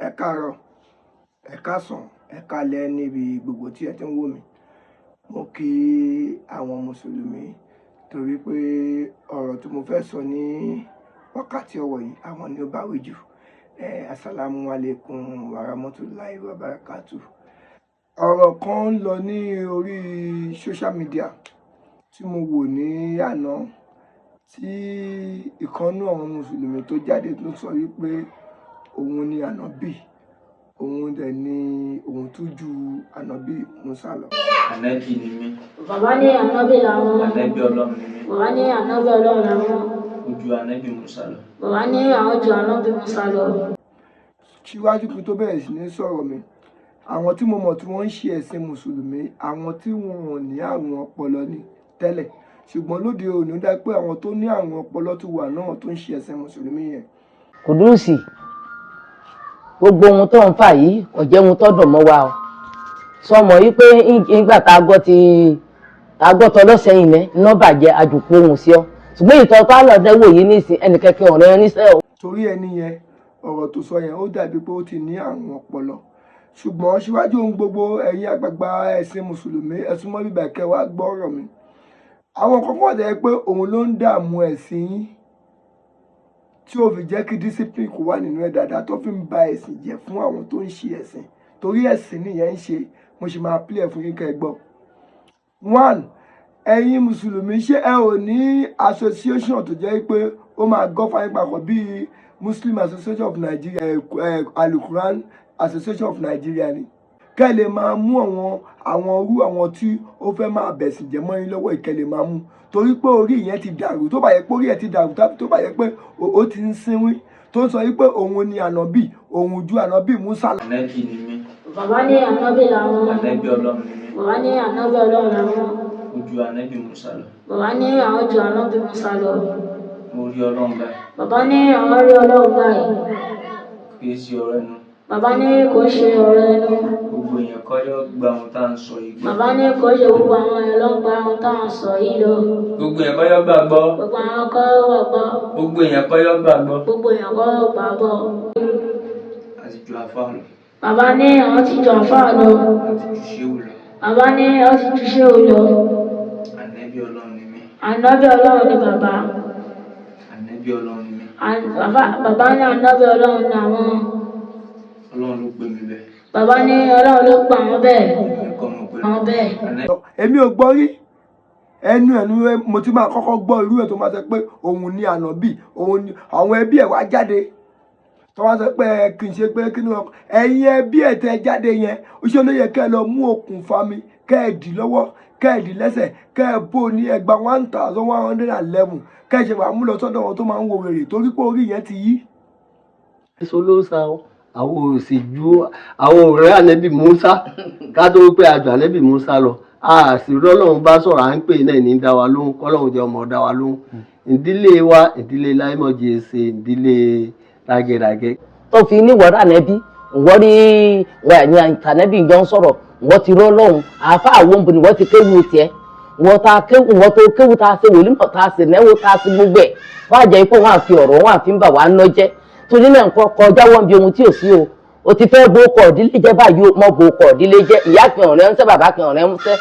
Ẹ káàárọ̀, ẹ káàsán, ẹ káalẹ́ níbi gbogbo tí ẹ ti ń wò mí. Mo kí àwọn Mùsùlùmí torí pé ọ̀rọ̀ tí mo fẹ́ sọ ní wákàtí ọ̀wọ̀ yìí, àwọn ni ó bá wí jù. Assalamu alaikum warahmatullahi wabarakatuh. Ọ̀rọ̀ kan ń lọ ní orí social media tí mo wò ní àná, tí ìkan nínú àwọn Mùsùlùmí tó jáde tó sọ wípé òun ni ànábì, òun dẹ̀ ni òun tún ju ànábì Musa lọ. Ànábì ni mí. Bàbá ní ànábì làwọn. Ànábì Ọlọ́run ni mí. Bàbá ní ànábì Ọlọ́run làwọn. Mo ju ànábì Musa lọ. Bàbá ní àwọn ju ànábì Musa lọ. Síwájú kí n tó bẹ̀rẹ̀ sí ní sọ̀rọ̀ mi, àwọn tí mo mọ̀ tí wọ́n ń ṣe ẹ̀sìn Mùsùlùmí, àwọn tí wọn ò ní àrùn ọpọlọ ni tẹ́lẹ̀, ṣùgbọ́n lóde òní, ó dá pé àwọn tó ní àrùn ọpọlọ ti wà náà tó ń ṣe ẹ̀sìn Mùsùlùmí yẹn. Kùdùsì, gbogbo ohun tó ń fà yìí kò jẹ́ ohun tó dùn mọ́ wa o. Sọmọ yìí pé nígbà tá a gbọ́ ti tá a gbọ́ tọ́ lọ́sẹ̀ yìí mẹ́ iná bàjẹ́ àjùkú ohun sí ọ, ṣùgbọ́n ìtọ́ tó lọ dẹ́wò yìí nísìn ẹnìkẹ́kẹ́ ọ̀rẹ́ níṣẹ́ o. Torí ẹni yẹn, ọ̀rọ̀ tó sọ yẹn, ó dàbí pé ó ti ní àrùn ọpọlọ. Ṣùgbọ́n síwájú ohun gbogbo, ẹ̀yin àgbààgbà ẹ̀sìn Mùsùlùmí, ẹ súnmọ́ bíbà kẹ́ wá gbọ́ ọ̀rọ̀ mi. Àwọn kan wà tẹ́ pé òun ló ń dààmú ẹ̀sìn yín, tí ó fi jẹ́ kí discipline kó wà nínú ẹ̀ dáadáa, tó fi ń ba ẹ̀sìn jẹ́ fún àwọn tó ń ṣe ẹ̀sìn, torí ẹ̀sìn nìyẹn ń ṣe. Mo sì máa play ẹ̀ fún yín kẹ́ ẹ gbọ́. One, ẹ̀yin Mùsùlùmí, ṣé ẹ ò ní association tó jẹ́ pé ó máa govern yín papọ̀ bíi Muslim Association of Nigeria, Alukuran Association of Nigeria ni, kẹ́ ẹ lè máa mú àwọn irú àwọn tí ó fẹ́ máa bẹ̀sìn jẹ́ mọ́ yín lọ́wọ́, ìkẹ́ lè máa mú, torí pé orí yẹn ti dàrú? Tó bá yẹ pé orí ẹ̀ ti dàrú, tó bá yẹ pé ó ti ń sínwín, tó ń sọ wípé òun ni ànábì, òun ju ànábì Musa lọ. Ànábì ni mí. Bàbá ní ànábì làwọn. Ànábì Ọlọ́run ni mí. Bàbá ní ànábì Ọlọ́run làwọn. Mo ju ànábì Musa lọ. Bàbá ní àwọn ju ànábì Musa lọ. Mo rí Ọlọ́run báyìí. Bàbá ní àwọn rí Ọlọ́run báyìí. Kì í ṣe ọ̀rọ̀ ẹnu. Bàbá ní kò ṣe ọ̀rọ̀ ẹnu. Gbogbo èèyàn kọ́ yóò gba ohun tá à ń sọ yìí gbọ́. Bàbá ní kò ṣe gbogbo àwọn èèyàn ló ń gba ohun táwọn sọ yìí lọ. Gbogbo èèyàn kọ́ yóò gbàgbọ́. Gbogbo àwọn kọ́ wà gbọ́. Gbogbo èèyàn kọ́ yóò gbàgbọ́. Gbogbo èèyàn kọ́ gbà gbọ́. A ti ju àfáà lọ. Bàbá ní àwọn ti ju àfáà lọ. A ti ju ṣéwù lọ. Bàbá ní àwọn ti ju ṣéwù lọ. Ànábì Ọlọ́run ni mí. Ànábì Ọlọ́run ni bàbá. Ànábì Ọlọ́run ni mí. Bàbá ní ànábì Ọlọ́run ni àwọn. Ọlọ́run ló pè mí bẹ́ẹ̀. Bàbá ní Ọlọ́run ló pa àwọn bẹ́ẹ̀. Èmi kọ́ mo pè Àwọn bẹ́ẹ̀. Ànábì Èmi ò gbọ́ rí ẹnu ẹnu mo ti máa kọ́kọ́ gbọ́ irú ẹ̀ tó máa sọ pé òun ni ànábì, òun ni àwọn ẹbí ẹ̀ wá jáde tó wá sọ pé ẹ kì í ṣe pé kí ni wọn. Ẹ̀yin ẹbí ẹ̀ tẹ́ jáde yẹn, ṣé ló yẹ kẹ́ ẹ lọ mú okùn fami, kẹ́ ẹ dì lọ́wọ́, kẹ́ ẹ dì lẹ́sẹ̀, kẹ́ ẹ bò ní ẹgbàá 1111, kẹ́ ẹ ṣe wàá mú lọ sọ́dọ̀ wọn tó máa ń wo wèrè, torí pé orí yẹn ti yí. Èso ló ń sa o. Àwọn ò sì ju àwọn ọ̀rẹ́ ànẹ́bì Musa ká tó pé àjọ ànẹ́bì Musa lọ, a sì rí Ọlọ́run bá sọ̀rọ̀, à ń pè náà ní dá wa lóhùn, kọ́lọ́run jẹ́ ọmọ dá wa lóhùn. Ìdílé wa, ìdílé láìmọ̀jì ṣe ìdílé rágẹ́rágẹ́. Tó fi ní ìwọ́rọ̀ ànẹ́bí, ìwọ́ rí ànẹ́bí jọ ń sọ̀rọ̀, ìwọ́ ti rọ́ lọ́hùn àáfà àwọn òǹbù ni wọ́n ti kéwu tiẹ̀, ìwọ́ ta kéwu, ìwọ́ tó kéwu, tá a ṣe wòlímọ̀, tá a ṣe náwó, tá a ṣe gbogbo ẹ̀, wọ́n á jẹ́ pé wọ́n á fi ọ̀rọ̀ wọn àfi ń bà wá ná jẹ́. Torí náà, nǹkan kọjá wọn bí ohun tí ò sí o. O ti fẹ́ bó kọ̀ ìdílé jẹ́ báyìí, o mọ̀ bó kọ̀ ìdílé jẹ́. Ìyá kan ọ̀rẹ́ ń sẹ́, bàbá kan ọ̀rẹ́ ń sẹ́.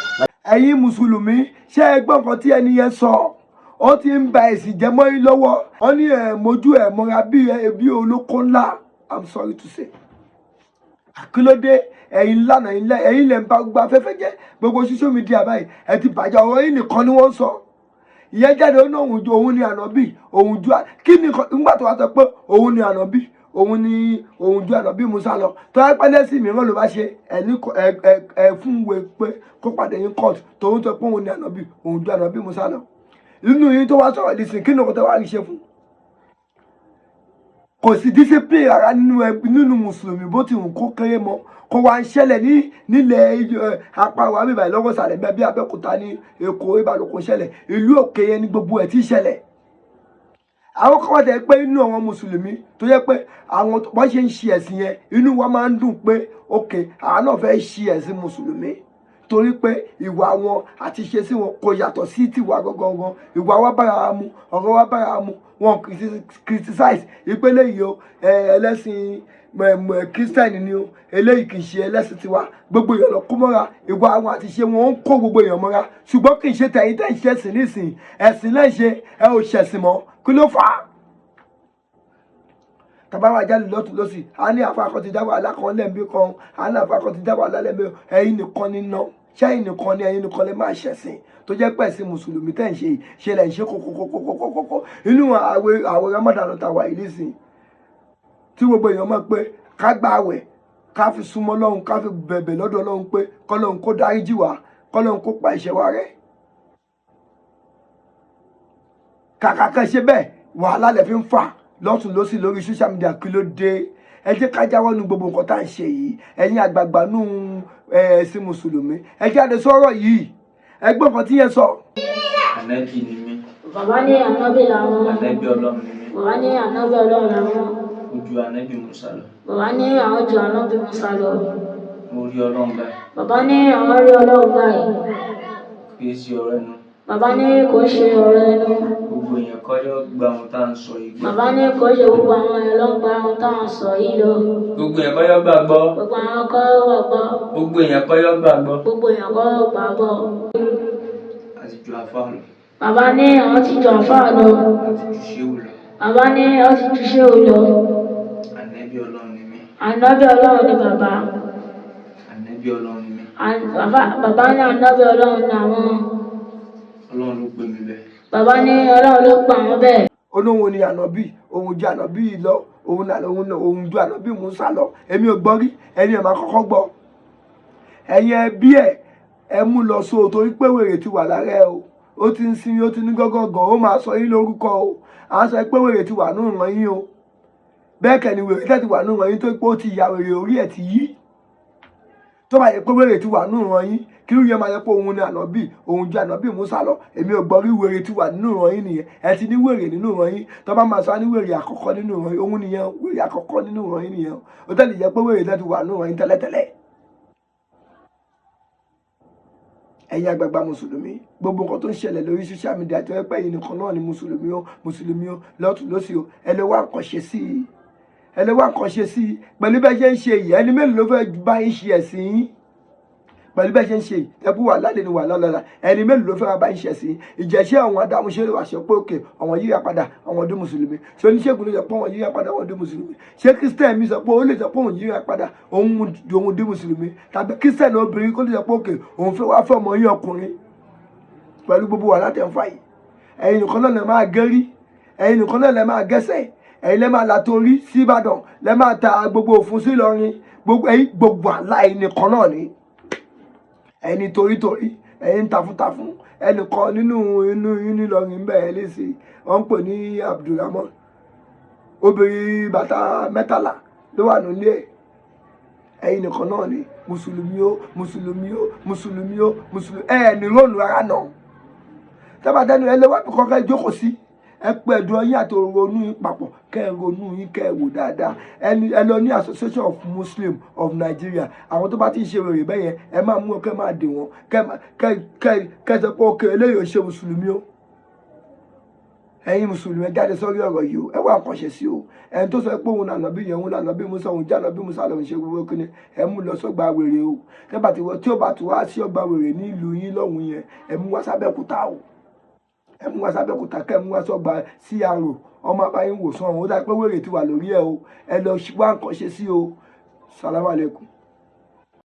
Ẹ̀yin Mùsùlùmí, ṣé ẹ gbọ́ nǹkan tí ẹni yẹn sọ? Ó ti ń ba ẹ̀sìn jẹ́ mọ́ yín lọ́wọ́. Wọ́n ní ẹ̀ mójú ẹ̀ mọ́ra bí olóko ńlá. I'm sorry to say, àkílódé? Ẹ̀yin lánàá, ẹ̀yin lẹ̀ ń ba gbogbo afẹ́fẹ́ jẹ́. Gbogbo social media báyìí, ẹ ti bàjẹ́. Ọ̀rọ̀ yìí nìkan ni wọ́n sọ. Ìyẹn jáde, ó ní òun ju, òun ni ànábì, òun ju kí ni nígbà tó wá sọ pé òun ni ànábì, òun ni òun ju ànábì Musa lọ, tó yẹ pé lẹ́sìn mìíràn ló bá ṣe ẹ ní ẹ ẹ fún we pé kó pàdé yín court, tòun sọ pé òun ni ànábì, òun ju ànábì Musa lọ. Nínú yín tó wá sọ̀rọ̀ nísìnyí, kí ni òun tó wá rí ṣe fún? Kò sí discipline rárá nínú ẹ, nínú Mùsùlùmí, bó ti wù kó kéré mọ́. Kó wá ń ṣẹlẹ̀ ní nílẹ̀ apá wa bíbá ìlọ́wọ́ sàlẹ̀ bẹ́ẹ̀ bí Abẹ́òkúta, ní Èkó, Ìbàdàn, kò ṣẹlẹ̀. Ìlú òkè yẹn ní gbogbo ẹ̀ tí ṣẹlẹ̀. Àwọn kan wà tẹ́ pé inú àwọn Mùsùlùmí tó yẹ pé àwọn wọ́n ṣe ń ṣe ẹ̀sìn yẹn, inú wa máa ń dùn pé ok, àwọn náà fẹ́ ṣe ẹ̀sìn Mùsùlùmí. Torí pé ìwà wọn àti ìṣesí wọn kò yàtọ̀ sí tiwa gangan. Ìwà wa bára wa mu, ọ̀rọ̀ wa bára wa mu. Wọn criticize ìpele yìí o, ẹlẹ́sìn Christian ni o, eléyìí kì í ṣe ẹlẹ́sìn tiwa. Gbogbo èèyàn lọ kó mọ́ra. Ìwà wọn àti ìṣe wọn ń kó gbogbo èèyàn mọ́ra, ṣùgbọ́n kì í ṣe tẹ̀yìn tẹ̀ ń ṣẹ̀sìn nísìnyí. Ẹ̀sìn náà ṣe ẹ ò ṣẹ̀sìn mọ́, kí ló fà á? Tàbá wà jáde lọ́tún lọ́sì, a ní àfa kan ti dá wàhálà kan lẹ́ẹ̀mí kan, a ní àfa kan ti dá wàhálà lẹ́ẹ̀mí. Ẹ̀yin nìkan ní ná, ṣẹ́yìn nìkan ní, ẹ̀yin nìkan lè máa ṣẹ̀sìn tó jẹ́ pẹ̀sìn mùsùlùmí tẹ̀ ń ṣe yìí, ṣe lẹ̀ ń ṣe kókókókókókó. Inú àwẹ̀ Ramadan ta wà yìí nísìnyí, tí gbogbo èèyàn mọ̀ pé ká gba àwẹ̀, ká fi súnmọ́ Ọlọ́run, ká fi bẹ̀bẹ̀ lọ́dọ̀ Ọlọ́run pé kọ́lọ́run kó dáríjì wá, kọ́lọ́run kó pa ẹ̀ṣẹ̀ wa rẹ́. Kàkà kẹ́ ṣe bẹ́ẹ̀, wàhálà lẹ̀ fi ń fà lọ́tún lọ́sì lórí social media. Kí ló dé? Ẹ jẹ́ ká jáwọ́ nu gbogbo nǹkan tá à ń ṣe yìí. Ẹ̀yin àgbààgbà nù ẹ̀sìn mùsùlùmí, ẹ jáde sọ̀rọ̀ yìí. Ẹ gbọ́ nǹkan tí yẹn sọ. Ànábì ni mí. Bàbá ní ànábì làwọn. Ànábì Ọlọ́run ni mí. Bàbá ní ànábì Ọlọ́run làwọn. Mo ju ànábì Musa lọ. Bàbá ní àwọn ju ànábì Musa lọ. Mo rí Ọlọ́run báyìí. Bàbá ní àwọn rí Ọlọ́run báyìí. Kì í ṣe ọ̀rọ̀ ẹnu. Bàbá ní kò ṣe ọ̀rọ̀ ẹnu. Gbogbo èèyàn kọ́ yóò gba ohun tá à ń sọ yìí gbọ́. Bàbá ní kò ṣe gbogbo àwọn èèyàn ló ń gba ohun táwọn sọ yìí lọ. Gbogbo èèyàn kọ́ yóò gbàgbọ́. Gbogbo àwọn kọ́ wà gbọ́. Gbogbo èèyàn kọ́ yóò gbàgbọ́. Gbogbo èèyàn kọ́ gbà gbọ́. A ti ju àfáà lọ. Bàbá ní àwọn ti ju àfáà lọ. A ti ju ṣéwù lọ. Bàbá ní àwọn ti ju ṣéwù lọ. Ànábì Ọlọ́run ni mí. Ànábì Ọlọ́run ni bàbá. Ànábì Ọlọ́run ni mí. Bàbá ní ànábì Ọlọ́run ni àwọn. Ọlọ́run ló pè mí bẹ́ẹ̀. Bàbá ní Ọlọ́run ló pa àwọn bẹ́ẹ̀. Olóhùn ni ànábì, òun ju ànábì lọ, òun náà òun ju ànábì Musa lọ. Èmi ò gbọ́ rí, ẹni ẹ̀ máa kọ́kọ́ gbọ́. Ẹ̀yin ẹbí ẹ̀, ẹ mú lọ so, torí pé wèrè ti wà lára ẹ o. Ó ti ń sinmi, ó ti ní gọ́gọ́gàn, ó máa sọ yín lórúkọ o. À ń sọ pé wèrè ti wà nínú ìran yín o. Bẹ́ẹ̀ kẹ́ ni wèrè tẹ́ ti wà nínú ìran yín, tó pé ó ti ya wèrè, orí ẹ̀ ti yí. Tó bá yẹ pé wèrè ti wà nínú ìran yín, kí ló yẹ máa yẹ pé òun ni ànábì, òun ju ànábì Musa lọ? Èmi ò gbọ́ rí. Wèrè ti wà nínú ìran yín nìyẹn. Ẹ ti ní wèrè nínú ìran yín. Tó bá máa sọ ní wèrè àkọ́kọ́ nínú ìran yín, òun nìyẹn. Wèrè àkọ́kọ́ nínú ìran yín nìyẹn. Ó tẹ́lẹ̀ jẹ́ pé wèrè tẹ́ ti wà nínú ìran yín tẹ́lẹ̀tẹ́lẹ̀. Ẹ̀yin àgbààgbà mùsùlùmí, gbogbo nǹkan tó ń ṣẹlẹ̀ lórí social media tó yẹ pé ẹ̀yin nìkan náà ni mùsùlùmí o, mùsùlùmí o, lọ́tún lọ́sì o, ẹ lè wá nǹkan ṣe sí i, ẹ lè wá nǹkan ṣe sí i. Pẹ̀lú bẹ́ẹ̀ ṣe ń ṣe yìí, ẹni mélòó ló fẹ́ bá yín ṣe ẹ̀sìn yín? Pẹ̀lú bẹ́ẹ̀ ṣe ń ṣe yìí, ẹkú wà lálẹ́ ni wà lọ́lọ́la, ẹni mélòó ló fẹ́ bá yín ṣe ẹ̀sìn yín? Ìjẹ́sẹ́ àwọn adámúṣe lè wà ṣe pé òkè àwọn yíra padà, àwọn ọdún mùsùlùmí? Ṣé oníṣègùn ló sọ pé àwọn yíra padà, àwọn ọdún mùsùlùmí? Ṣé Christian mi sọ pé ó lè sọ pé òun yíra padà, òun di mùsùlùmí? Tàbí Christian obìnrin kó lè sọ pé òkè òun fẹ́ wá fẹ́ ọmọ yín ọkùnrin? Pẹ̀lú gbogbo wàhálà tẹ̀ ń fà yìí, ẹ̀yin nìkan náà lè máa gẹ́rí, ẹ̀yin nìkan náà lè máa gẹ́sẹ̀, ẹ̀yin lè máa la torí sí Ìbàdàn, lè máa ta gbogbo òfun sí Ìlọrin, gbogbo ẹ̀yin, gbogbo àlá ẹ̀yin nìkan náà ni. Ẹ̀yin torítorí, ẹ̀yin tafuntafun. Ẹnìkan nínú inú yín nílọrin bẹ́ẹ̀ lẹ́sìn, wọ́n ń pè ní Abdulrahman, obìnrin bàtà 13 ló wà nílé ẹ̀. Ẹ̀yin nìkan náà ni mùsùlùmí o, mùsùlùmí o, mùsùlùmí o, mùsùlùmí. Ẹ̀ ní róòlù rárá náà tábàdánù. Ẹ lè wá bí kọ́kọ́ jókòó sí, ẹ pé ẹ̀dùn ọyìn àti ronú yín papọ̀, kẹ́ ẹ ronú yín, kẹ́ ẹ wò dáadáa. Ẹni ẹ lọ ní Association of Muslim of Nigeria. Àwọn tó bá ti ń ṣe wèrè bẹ́yẹn, ẹ máa mú wọn, kẹ́ máa dè wọ́n, kẹ́ sọ pé òkè eléyìí ò ṣe mùsùlùmí o. Ẹ̀yin mùsùlùmí, ẹ jáde sórí ọ̀rọ̀ yìí o. Ẹ wá nǹkan ṣe sí o. Ẹni tó sọ pé òun nànà bí yẹn, òun nànà bí Musa, òun jáná bí Musa lòun ṣe gbogbo kíni, ẹ mú lọ sọ́gbà wèrè o. Tẹ́bà tí tí ó bá ti wá sí ọgbà wèrè ní ìlú yín lọ́hùn yẹn, ẹ mú wá sábẹ́kúta o. Ẹ mú wá sábẹ́kúta, kẹ́ ẹ mú wá sọ́gbà CRO, ọmọ abáyín wòsàn. Òun ó dá pé wèrè ti wà lórí ẹ o. Ẹ lọ wá nǹkan ṣe sí o. Salamu alaikum.